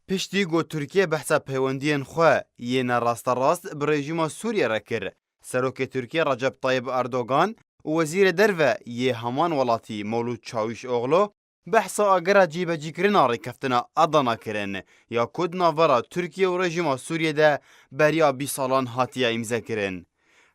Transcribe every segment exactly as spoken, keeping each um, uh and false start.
Piştî ku Tirkiye behsa peywendiyên xwe yê ne rasterast bi rejîma Sûriye re kir, Serokê Tirkiye Recep Tayyip Erdogan û Wezîrê Derve yê heman welatî Mewlûd Çawîşoglu behsa agera cîbecîkirina rêkeftina Adana kirin, ya ku di navbera Tirkiye û rejîma Sûriye de beriya bîst salan hatiye îmzekirin.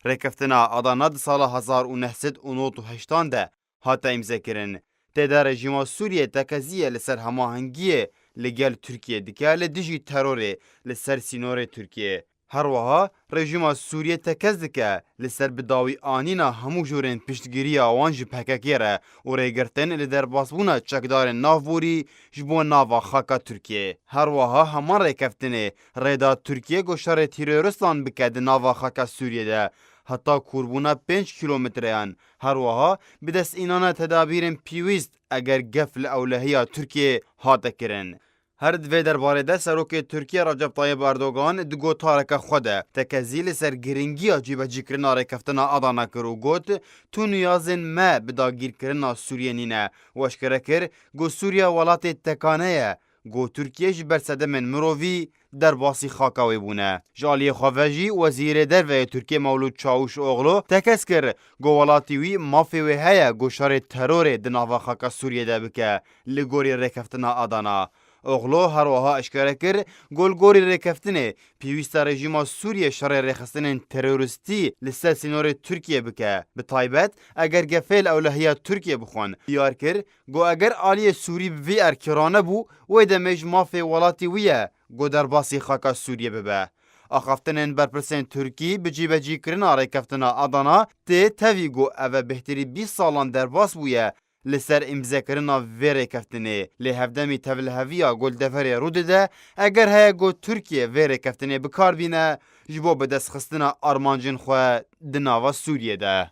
Rêkeftina Adana di sala hezar û neh sed û nod û heştan de hate îmzekirin. Tê de rejîma Sûriye tekeziye li ser hemahengiyê li gel Tirkiye dike li dijî terorê li ser sînorê Tirkiye. Her wiha rejîma Sûriye tekez dike li ser bi dawî anîna hemû jûrên piştgiriya wan ji P K K re û rêgirtin li derbasbûna çekdarên navborî ji bo nava xaka Tirkiye. Her wiha heman rêkeftinê rê da Tirkiye ku şerê terorîstan bike di nava xaka Sûriye de, heta kûrbûna pênc kîlometreyan. Her wiha bi dest înana tedabîrên pêwîst eger gef li ewlehiya Tirkiyê hate kirin. Her di vê derbarê de Serokê Tirkiye Recep Tayyip Erdogan di gotareke xwe de tekezî li ser giringiya cîbecîkirina rêkeftina Adana kir û got, Tu niyazên me bi dagîrkirina Sûriye nîne. Û eşkere kir, ku Sûriye welatê tekane ye, ku Tirkiye ji ber sedemên mirovî derbasî xaka wê bûne. Ji aliyê xwe ve jî Wezîrê Derve yê Tirkiye Mewlûd Çawûşoglu tekez kir ku welatî wî mafê wê heye ku şerê terorê di nava xaka Sûriyê de bike, li gorî rêkeftina Adana. Oglu her wiha eşkere kir ku li gorî rêkeftinê pêwîst e rejîma Sûriyê şerê rêxistinên terorîstî li ser sînorê Tirkiyê bike, bi taybet eger gefê li ewlehiya Tirkiyê bixwin. Diyar kir, Got, eger aliyê Sûrî bi vî erkî ranebû, wê demê ji mafê welatî wî ye, got, derbasî xaka Sûriyê bibe. Axaftinên berpirsên Tirkî bi cîbecîkirina rêkeftina Adana tê tevî, got, ev e bêhtirî bîst salan derbas bûye li ser îmzekirina vê rêkeftinê. Lê hevdemî tevliheviya ku li deverê rû dide, eger heye ku Tirkiye vê rêkeftinê bi kar bîne ji bo bidestxistina armancên xwe di nava Sûriyê de.